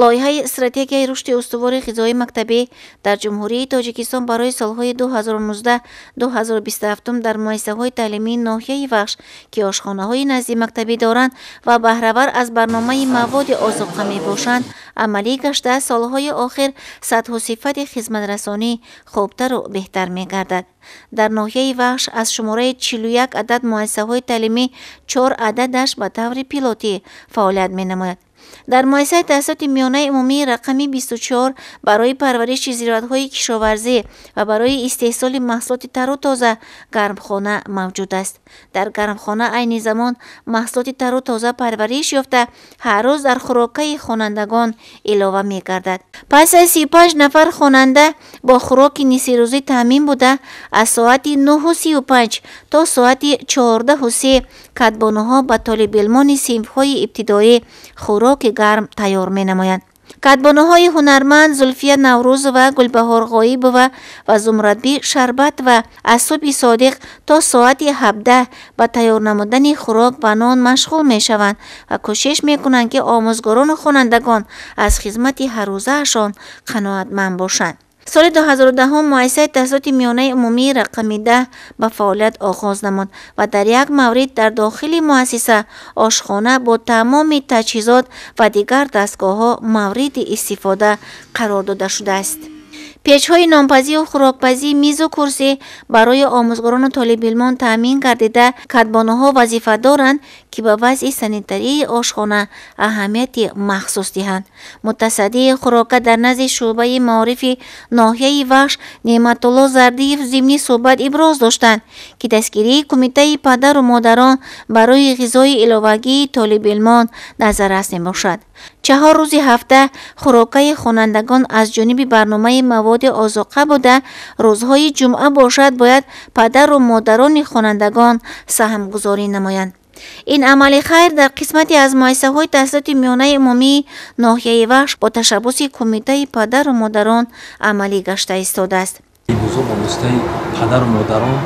Лоиҳаи стратегияи рушди устувори ғизои мактабӣ дар Ҷумҳурии Тоҷикистон барои солҳои 2019-2027 дар муассисаҳои таълимии ноҳияи Вахш, ки ошхонаҳои наздимактабӣ доранд ва баҳравар аз барномаи маводи озуқа мебошанд, амалӣ гашта, солҳои охир сатҳу сифати хизматрасонӣ хубтару беҳтар мегардад. Дар ноҳияи Вахш аз шумораи 41 адад муассисаҳои таълимӣ 4 ададаш ба таври пилотӣ фаъолият менамояд. Дар муассисаи таҳсилоти миёнаи умумии рақами 24 барои парвариши зироатҳои кишоварзӣ ва барои истеҳсоли маҳсулоти тару тоза гармхона мавҷуд аст. Дар гармхона айни замон маҳсулоти тару тоза парвариш ёфта, ҳар рӯз дар хӯрокаи хонандагон илова мегардад. Пас аз 35 нафар хонанда бо хӯроки нисфирӯзӣ таъмин буда, аз соати 9:35 то соати 14:03 кадбонуҳо ба толибилмони синфҳои ибтидоӣ хӯроки гарм тайёр менамоянд. Кадбонуҳои ҳунарманд Зулфия Наврӯзова, Гулбаҳор Ғоибова ва Зумрадбӣ Шарбатова аз субҳи содиқ то соати 17 ба тайёр намудани хӯрок ва нон машғул мешаванд ва кӯшиш мекунанд, ки омӯзгорону хонандагон аз хизмати ҳаррӯзаашон қаноатманд бошанд. Соли 2010 муассисаи таҳсилоти миёнаи умумии рақами 10 ба фаъолият оғоз намуд ва дар як маврид дар дохили муассиса ошхона бо тамоми таҷҳизот ва дигар дастгоҳҳо мавриди истифода қарор дода шудааст. Печҳои нонпазию хӯрокпазӣ, мизу курсӣ барои омӯзгорону толибилмон таъмин гардида, кадбонуҳо вазифа доранд, ки ба вазъи санитарии ошхона аҳамияти махсус диҳанд. Мутасаддии хӯрока дар назди шӯъбаи маорифи ноҳияи Вахш Неъматулло Зардиев зимни суҳбат иброз доштанд, ки дастгирии кумитаи падару модарон барои ғизои иловагии толибилмон назаррас мебошад. 4 рӯзи ҳафта хӯрокаи хонандагон аз ҷониби барномаи маводи озуқа буда, рӯзҳои ҷумъа бошад, бояд падару модарони хонандагон саҳмгузорӣ намоянд. Ин амали хайр дар қисмате аз муассисаҳои таҳсилоти миёнаи умумии ноҳияи Вахш бо ташаббуси кумитаи падару модарон амалӣ гашта истодааст. Имрӯзо ба воситаи падару модарон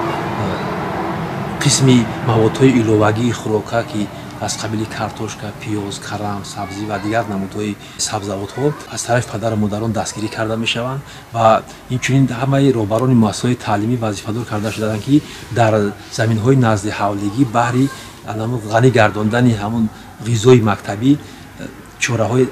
қисми маводҳои иловагии хӯрока, ки аз қабили картошка, пиёз, карам, сабзӣ ва дигар намудҳои сабзавотҳо аз тарафи падару модарон дастгирӣ карда мешаванд ва инчунин ҳамаи роҳбарони муассисаҳои таълимӣ вазифадор карда шудаанд, ки дар заминҳои назди ҳавлигӣ баҳри ғанӣ гардондани ҳамун ғизои мактабӣ чораҳои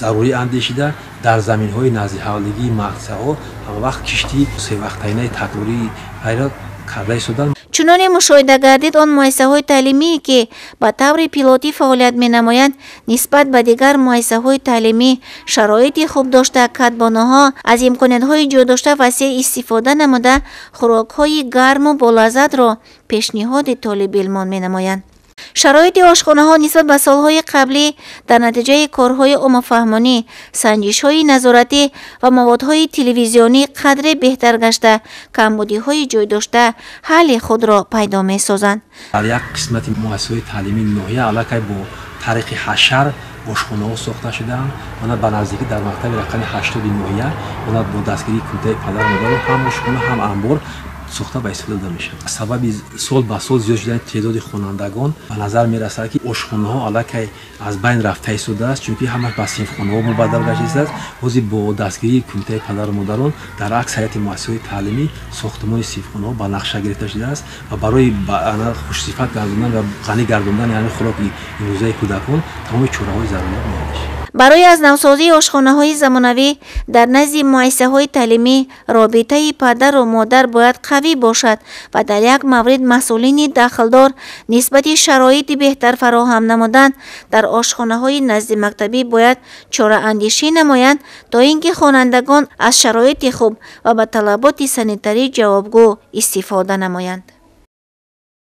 зарурӣ андешида, дар заминҳои назди ҳавлигии муассисаҳо ҳамавақт кишти севақтаинаи такрории ғайра карда истоданд. Чуноне мушоҳида гардид, он муассисаҳои таълимие, ки ба таври пилотӣ фаъолият менамоянд, нисбат ба дигар муассисаҳои таълимӣ шароити хуб дошта, кадбонуҳо аз имкониятҳои ҷойдошта васеъ истифода намуда, хӯрокҳои гарму болаззатро пешниҳоди толибилмон менамоянд. Шароити ошхонаҳо нисбат ба солҳои қаблӣ дар натиҷаи корҳои оммафаҳмонӣ, санҷишҳои назоратӣ ва маводҳои телевизионӣ қадре беҳтар гашта, камбудиҳои ҷойдошта ҳалли худро пайдо месозанд. Дар як қисмати муассисаҳои таълимии ноҳия аллакай бо тариқи ҳашар ошхонаҳо сохта шудаанд. Мана ба наздикӣ дар мактаби рақами 80 ноҳия мана бо дастгирии кумитаи падару модарон ҳам ошхона, ҳам анбор сохта ба истифода дода мешавад. Сабаби сол ба сол зиёд шудани теъдоди хонандагон ба назар мерасад, ки ошхонаҳо аллакай аз байн рафта истодааст, чунки ҳамаш ба синфхонаҳо мубаддал гаштааст. Ҳозир бо дастгирии кумитаи падару модарон дар аксарияти муассисаҳои таълимӣ сохтмони синфхонаҳо ба нақша гирифта шудааст ва барои хушсифат гардондан ва ғанӣ гардондани ҳамин хӯроки имрӯзаи кӯдакон тамоми чораҳои зарурӣ меандешад. Барои аз навсозии ошхонаҳои замонавӣ дар назди муассисаҳои таълимӣ робитаи падару модар бояд қавӣ бошад ва дар як маврид масъулини дахлдор нисбати шароити беҳтар фароҳам намудан дар ошхонаҳои наздимактабӣ бояд чораандешӣ намоянд, то ин ки хонандагон аз шароити хуб ва ба талаботи санитарӣ ҷавобгӯ истифода намоянд.